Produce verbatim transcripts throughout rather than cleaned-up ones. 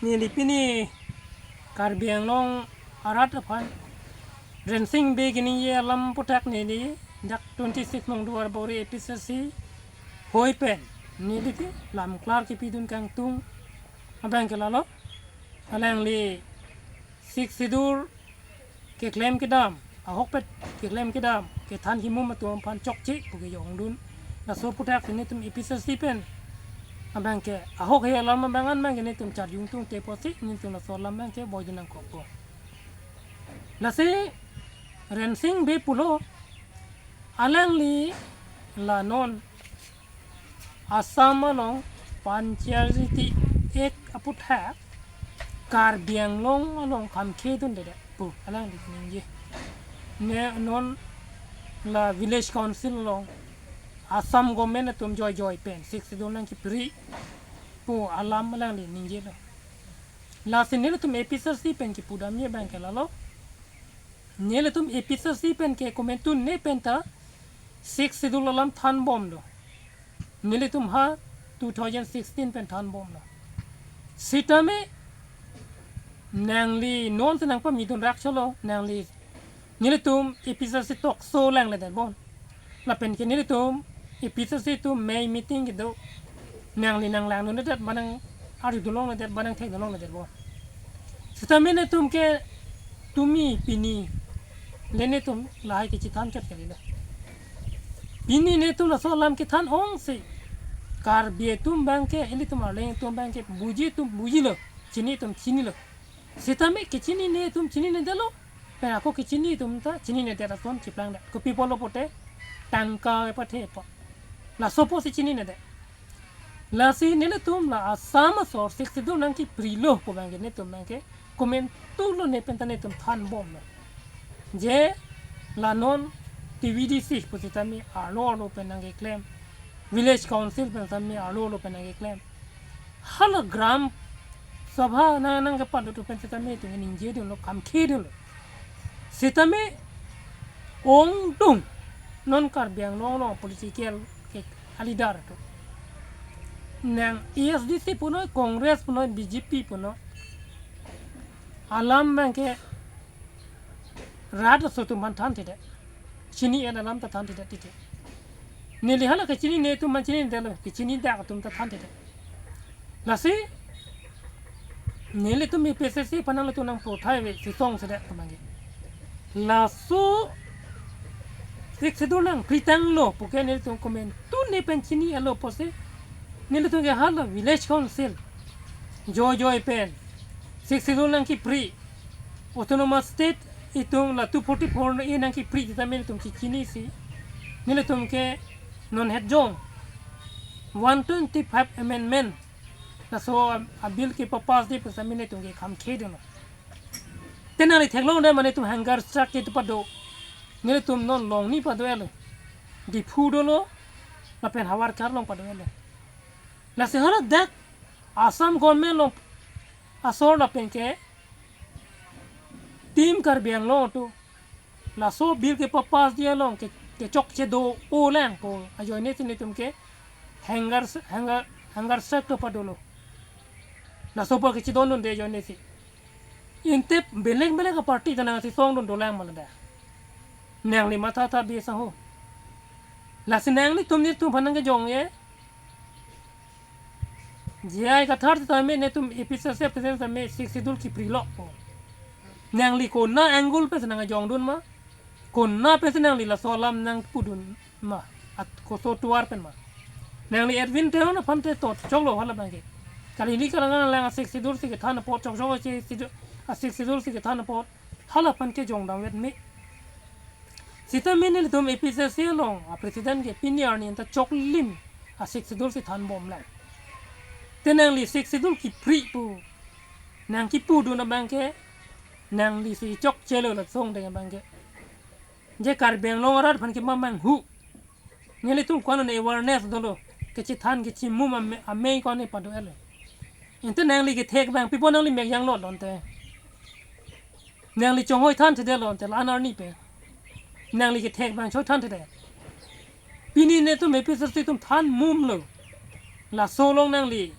Neli pini Karbi Anglong arat aphan Rensing Bey keningje alam aputhak neli dak twenty six nong Duarbagori A P C C hoi pen neli ti lamklar kepidun kangtung abang ke lalo, alangli Sixth Schedule keklem kedam, ahokpet keklem kedam, kethan kemum atum aphan chokche pu kejongdun. Laso aputhak si netum A P C C pen abang ke ahok he alam abang an abang ke netum charjungtungte pusi netum laso alam abang ke boidun nangkokpo. Lasi Rensing Bey pulo, alangli la non Assam along Panchayati Act aputhak Karbi Anglong along khamkhedundedet pu alangli ningje. Ne non la village council along Assam government atum joijoi pen Sixth Schedule nangkepri pu alam alangli ningjelo. Lasi nelitum A P C C pen kepudamji abang ke lalo, nelitum A P C C pen ke komantu ne penta Sixth Schedule alam thanbomlo. Nelitum ha two thousand sixteen pen thanbomlo. Sitame nangli non si nangpamidun rakcholo, nangli nelitum A P C C talk show langledetbom. Lapen ke nelitum A P C C atum mei meeting kedo, nangli nanglangdundedet, ba nang-arjudunlongledet, ba nangthekdunlongledetbom. Sitame netum ke tumi pini le netum lahai kechethan ket kalilo. Pini netum laso alam kethan ongsi Karbi atum abang ke, ilitum arleng atum abang ke buji atum bujilo, chini atum chinilo. Sitame kechinine atum chininedetlo, pen ako kechini atum ta chininedet ason chiplangdet. Kopi pulo pulote tangka epathe po. Laso pusi chininedet. Lasi nelitum la Assam asor Sixth Schedule nangkeprilo pu abang ke netum abang ke komantulo ne penta netum thanbomlo. Je la non T V D C pusitame arlo arlo pen nangkeklem, village council pen sitame arlo arlo pen nangkeklem. Hala Gram Sabha nang nangkepadot pen sitame netum ningjedunlo, khamkhedunlo. Sitame ongdung non Karbi Anglong along political ke aleader atum. Nang A S D C punoi, Congress punoi, B J P punoi, alam abang ke rat aso atum aphan thanthedet. Chini-et alam ta thanthedet titi. Neli hala kechinine atum aphan chininedetlo, kechinidak atum ta thanthedet. Lasi nelitum A P C C aphan nangletum nangprothai ave, sisong sedet pu abang ke. Laso Sixth Schedule nangpritanglo puke nelitum komantu ne pen chini-etlo pusi nelitum ke hala village council joijoi pen Sixth Schedule nangkepri, Autonomous State atum la two forty-four A nangkepri sitame netum chechinisi, nelitum ke non hetjong one twenty-five amendment laso a, a bill kepapassji pusitame netum ke khamkhedunlo. Te nangli theklongdet ma netum hunger strike kedo pado. Nelitum non Longni pado-etlo, Diphu dolo, lapen Havar Karlong pado-etlo. Lasi hala dak Assam government along asor lapen ke Team Karbi Anglong atum laso bill kepapassji along ke, kechokche do-olang pu ajoine si netum ke hunger, hunger, hunger strike kedo padolo. Laso pu kechedondunde ajoine si. Inte belek belek aparty ta nangchisongdun dolang ma lada. Nangli matha tha bisa ho. Lasi nanglitum netum aphan nangkejongje. J I Kathar sitame netum A P C C president sitame Sixth Schedule keprilo pu. Nangli konat angle pensi nangkejongdun ma? Konat pensi nangli laso alam nangpudun ma? At koso atovar pen ma? Nangli Edwin Teron aphan te to choklo hala abang ke. Kali neli kalang lang a Sixth Schedule si kethan apot chokchok a Sixth Schedule, a Sixth Schedule si kethan apot hala aphan ke jongdamvet me. Sitame nelitum A P C C along a president ke pini arni anta choklim a Sixth Schedule si thanbomlang. Te nangli Sixth Schedule kepri pu nangkepudun abang ke, nangli si chokchelo laso angdeng abang ke. Je Karbi Anglong arat aphan ke mamang hu. Nelitum ko-an awareness dolo. Kechethan kechemum ame, amei ko-an pado-etlo. Inte nangli kethek abang, pi apot nangli mek janglo lonte. Nangli chonghoi thanthedetlo ante la-an arni pen. Nangli kethek abang choi thanthedet. Pini netum A P C C atum thanmumlo. Laso along nangli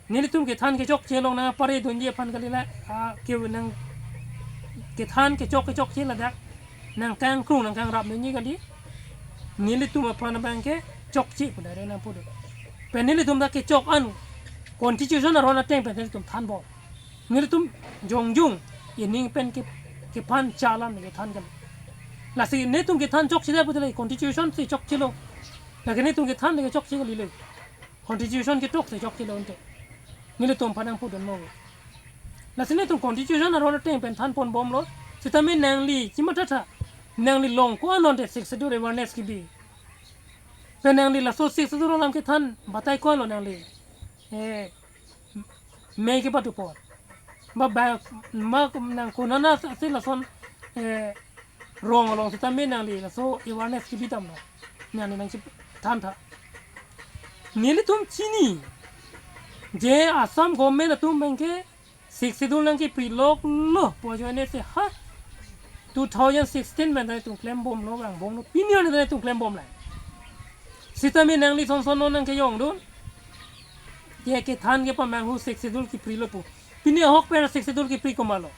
Nelitum kethan kechokche along nangpare dunji aphan kali la, ah, ke nang kethan kechok kechokche ladak nangkangkrung nangkangrap dunji kali. Nelitum aphan abang ke chokche pu direct nangpu do. Pen nelitum dak kechok an constitution aron ateng pen nelitum thanbom. Nelitum jongjung ining pen ke, kephan chalam ne kethan kali. Lasi netum kethan chokche da putele constitution si chokchelo. Lake netum kethan le chokche kali le. Constitution ketok si chokchelo ante. Nelitum aphan nangpu dunlo. Lasi netum constitution aron ateng pen thanponbomlo. Sitame nangli chimathatha. Nangli long ko-an lo ante Sixth Schedule awareness kebi. Pen nangli laso Sixth Schedule alam kethan batai ko-an lo nangli. Eh, mei kepatu apot. Ba, ba, ma, nang konana si lason, eh, rong along sitame nangli laso awareness kebi damlo. Nangli nangchethantha. Nelitum chini. Je Assam government atum abang ke Sixth Schedule nangkepri loklo pu ajoine si ha. Two thousand sixteen pen netum klembomlo, vangbomlo. Pini arni netum klembom lang. Sitame nangli sonson non nangkejongdun. Ye kethan kepamanghu Sixth Schedule keprilo pu. Pini ahok pen Sixth Schedule kepri komatlo.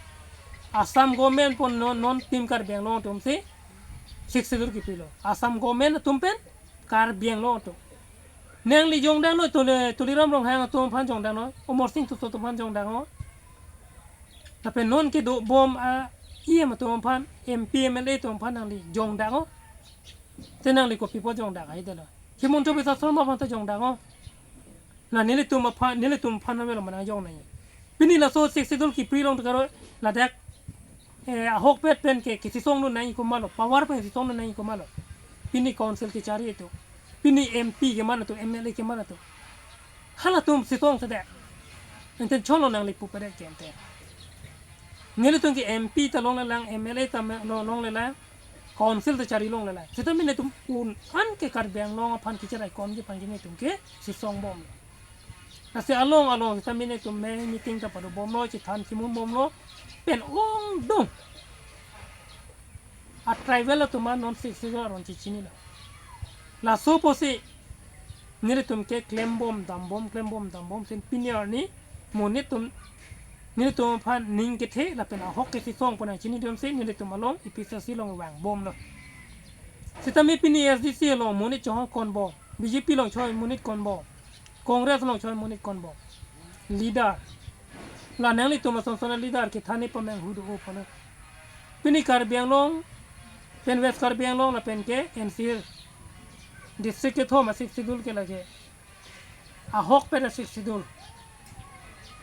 Assam government pu non, non Team Karbi Anglong atum si Sixth Schedule keprilo. Assam government atum pen Karbi Anglong atum. Nangli jongdanglo, Tuli, Tuliram Ronghang atum aphan jongdanglo. Amarsing Tisso atum aphan jongdanglo. Lapen non kedobom a-EM atum aphan, MP, MLA atum aphan nangli jongdanglo. Te nangli kopi apot jongdang haihe detlo. Himanta Biswa Sarma aphan ta jongdanglo. La nelitum aphan, nelitum aphan avelo ma nangjong nangji. Pini laso Sixth Schedule kepri along ta karo ladak, eh, ahokpet pen ke, kesisongdun nangji komatlo, power pen sisongdun nangji komatlo. Pini council kechari atum. Pini MP keman atum, MLA keman atum. Halatum sisongsedet. Enten cholo nangli pupedet ke enten. Nelitum ke MP ta longlelang, MLA ta me-, lo-, longlelang, council ta chari longlelang. Sitame netum un-an ke Karbi Anglong aphan kecherai komji aphan ke netum kesisongbom. Lasi along along sitame netum me-, meeting ta padobomlo, chethan chimunbomlo, pen ongdung. A tribal atum an non Sixth Schedule aron chechinilo. Laso pusi nelitum ke klembom dambom, klembom dambom, sen pini arni monit atum, nelitum aphan ning kethe lapen ahok kesisong pu nangchinidunsi nelitum along APHLC along vangbomlo. Sitame pini ASDC along monit chohong konbom, BJP along choi monit konbom, Congress along choi monit konbom. Leader. La nanglitum asonson a-leader kethan ne pamanghu do-o pulo. Pini Karbi Anglong, pen West Karbi Anglong lapen ke NC Hills district kethom a-Sixth Schedule ke lake. Ahokpet a-Sixth Schedule.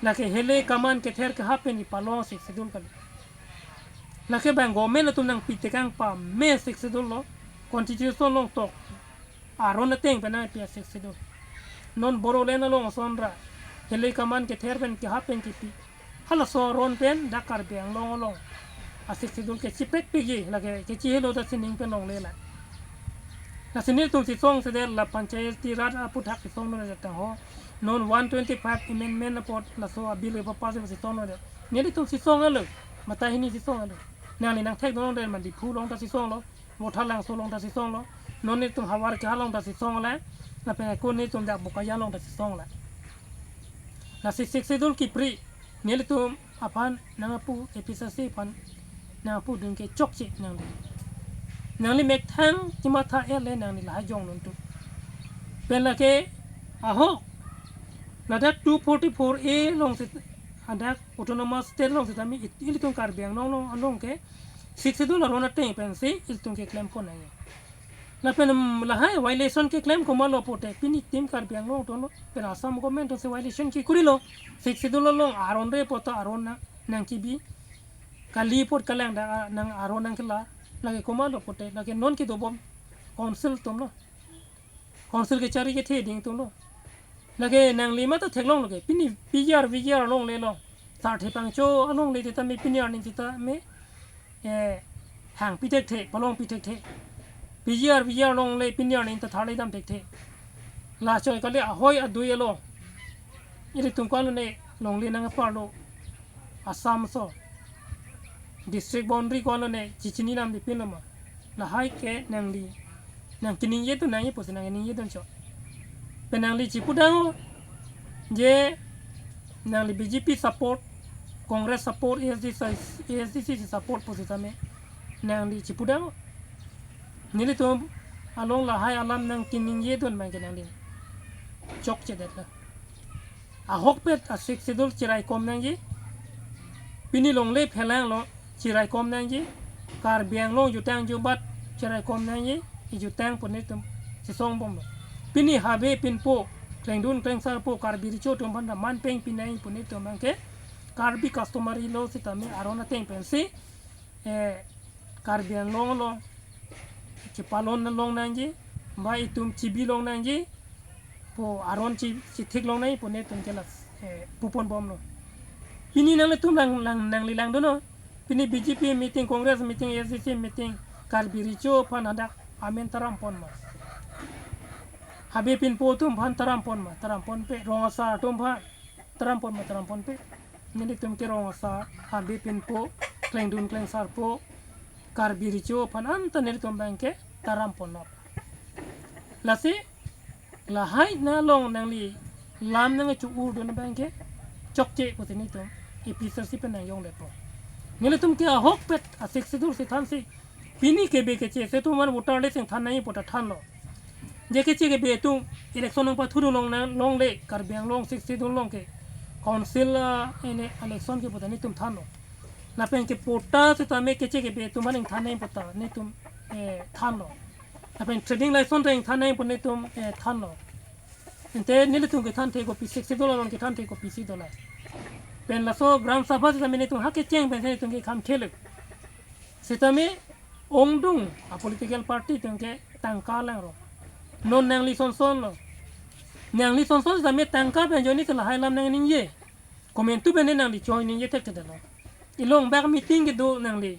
Lake hile kaman kether kehap pen kepalong Sixth Schedule kali. Lake bang government atum nangpitekang pame Sixth Schedule lo, constitution along tok. Aron ateng pen nangpi a-Sixth Schedule. Non Bodoland along ason ra. Hile kaman kether pen kehap pen kepi. Halaso aron pen dak Karbi Anglong along a-Sixth Schedule kechipekpikji, lake kechihelo ta sining pen longlelang. Lasi netum sisongsedet la Panchayati Raj aphuthak sisongdunde tangho. Non one twenty-five amendment apot laso a-bill kepapass sisongdunde. Nelitum sisong alo. Mata hini sisong alo. Nangli nangthekdun longdet ma Diphu along ta sisonglo. Vothatlangso along ta sisonglo. Non netum Howraghat along ta sisonglo. Lapen ako netum dak Bokajan along ta sisonglo. Lasi Sixth Schedule kepri nelitum aphan nangpu, APHLC aphan nangpudun ke chokche nangli. Nangli methang chimatha-et le nangli lahai jongdun tu. Pen lake ahok ladak two forty-four A along si, hadak autonomous state along sitame it-, ilitum Karbi Anglong along, along ke Sixth Schedule aron ateng pensi ilitum keklempon nangji. Lapen, um, lahai violation keklem komatlo pulote pini Team Karbi Anglong atumlo, pen Assam government atumsi violation kekurilo. Sixth Schedule along aron re pu ta aron nang, nangkebi. Kali apot kalang dak, ah, nang aron nangkela. Lake komatlo pulote, lake non kedobom council atumlo. Council kechari kethe ding atumlo. Lake nangli mata theklonglo ke. Pini PGR, VGR longlelo. Sarthe Phangcho longle sitame pini arni sitame, eh, hangpi thekthe, palongpi thekthe. PGR, VGR longle pini arni ta tharle dam thekthe. Lachoi kali ahoi adui alo. Ilitum ko-an lone longle nangparlo. Assam aso. District boundary ko-an lone chechini lam dipinlo ma. Lahai ke nangli nangkeningjedun nangji pusi nangkeningjejun chot. Pen nangli chipudang je Nangli B J P support, Congress support, A S D C, A S D C support pusitame nangli chipudang. Nelitum along lahai alam nangkiningjedun abangke nangli chokchedetlo. Ahokpet a-Sixth Schedule chiraikom nangji. Pini longle phelang lo chiraikom nangji. Karbi Anglong jutang jubat chiraikom nangji. Ijutang pu nelitum chesongbomlo. Pini habe pinpo, klengdun klengsarpo, Karbi Recho atum aphan ta man peng pinai pu nelitum abangke Karbi customary law sitame aron ateng pensi, eh, Karbi Anglong along chepalon long nangji, ba itum chibi long nangji pu aron chi, chithik long nangji pu nelitum ke la, eh, puponbomlo. Pini nanglitum lang, lang, nangli langdunnon. Pini B J P meeting, Congress meeting, A S D C meeting, Karbi Recho aphan hadak amen tarampon ma? Habe pinpo atum aphan tarampon ma? Taramponpe. Rong asar atum aphan tarampon ma? Taramponpe. Nelitum ke rong asar, habe pinpo, klengdun klengsarpo, Karbi Recho aphan anta nelitum abangke tarampon nap. Lasi lahai along nangli lam nangchu-urdun abangke chokche pusi nelitum A P C C pen nangjonglepo. Nelitum ke ahokpet a-Sixth Schedule si thansi, pini kebe keche atum aphan voter list than nangji pu ta thanlo. Je keche kebe atum election nangpathudun long nang longle, Karbi Anglong Sixth Schedule along ke council, ah, ele-, election ke pu ta nelitum thanlo. Lapen ke patta sitame keche kebe atum aphan than nangji pu ta nelitum, eh, thanlo. Lapen trading license ta than nangji pu nelitum, eh, thanlo. Ante nelitum kethanthe kopisi, Sixth Schedule along kethanthe kopisi dolang. Pen laso Gram Sabha sitame nelitum ha kecheng pensi nelitum kekham thelo. Sitame ongdung a-political party atum ke tangka langro. Non nangli sonson lo. Nangli sonson sitame tangka pen ajoine ke lahai alam nangningje. Komantu pen nangli choi ningje thekthedetlo. Ilong bak meeting kedo nangli,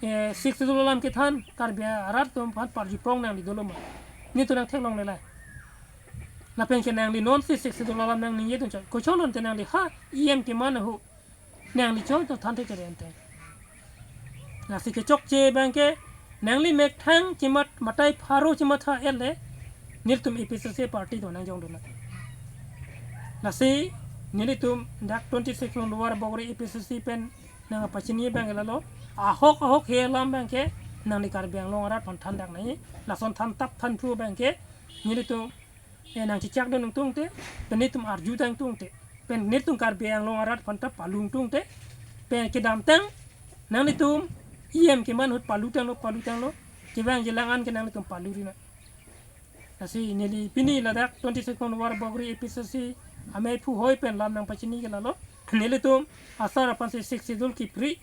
eh, Sixth Schedule alam kethan, Karbi arat atum aphan parjuprong nangli dolo ma? Nelitum nangtheklongle la. Lapen ke nangli nonsi Sixth Schedule alam nangningjedun chot. Kochonlon te nangli ha E M keman ahut nangli choi to than thekthedetlo. Lasi kechokche abangke nangli methang chimat matai pharo chimatha-et le nelitum A P C C party do nangjongdun nang. Lasi nelitum dak twenty-six number Lower Bogori A P C C pen nangpachini abangke lalo, ahok ahok he alam abangke nangli Karbi Anglong arat aphan thandak nangji. Lason thantap thanthu abangke nelitum, eh, nangchechakdun nangtungte, pen nelitum arjutang tungte, pen nelitum Karbi Anglong arat aphan ta palung tungte, pen kedamtang nanglitum E M keman ahut palutanglo, palutanglo, kevang jelang an ke nanglitum palu ri nang. Lasi neli pini ladak twenty-six number Lower Bogori A P C C amei phu hoi pen lam nangpachini ke lalo, nelitum asar aphansi Sixth Schedule kepri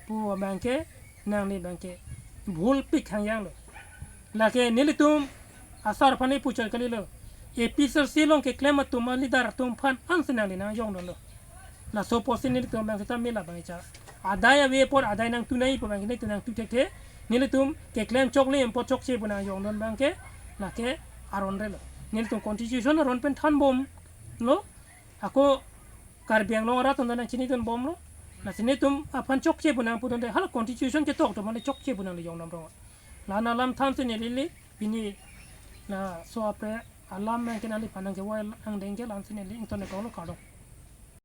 pu abangke nangli abangke bhulpik hangjanglo. Lake nelitum asar aphan ipuchoi kalilo. A P C C along keklem atum a-leader atum aphan ansi nangli nangjongdunlo. Laso apotsi nelitum abang sitame labang icha, adai ave apot adai nangtu nangji pu abangke nelitum nangtu thekthe. Nelitum keklem choklim apot chokche pu nangjongdun abangke lake aron relo. Nelitum constitution aron pen thanbomlo. Ako Karbi Anglong arat atum ta nangchinidunbomlo. Lasi nelitum aphan chokche pu nangpudunde, hala constitution ketok atum aphan chokche pu nangli jongnam rong. La-an alam thansi neli pini laso apre alam abangke nangliphan nangkevoi angdeng ke la-ansi neli ingtonne konglo, kardom.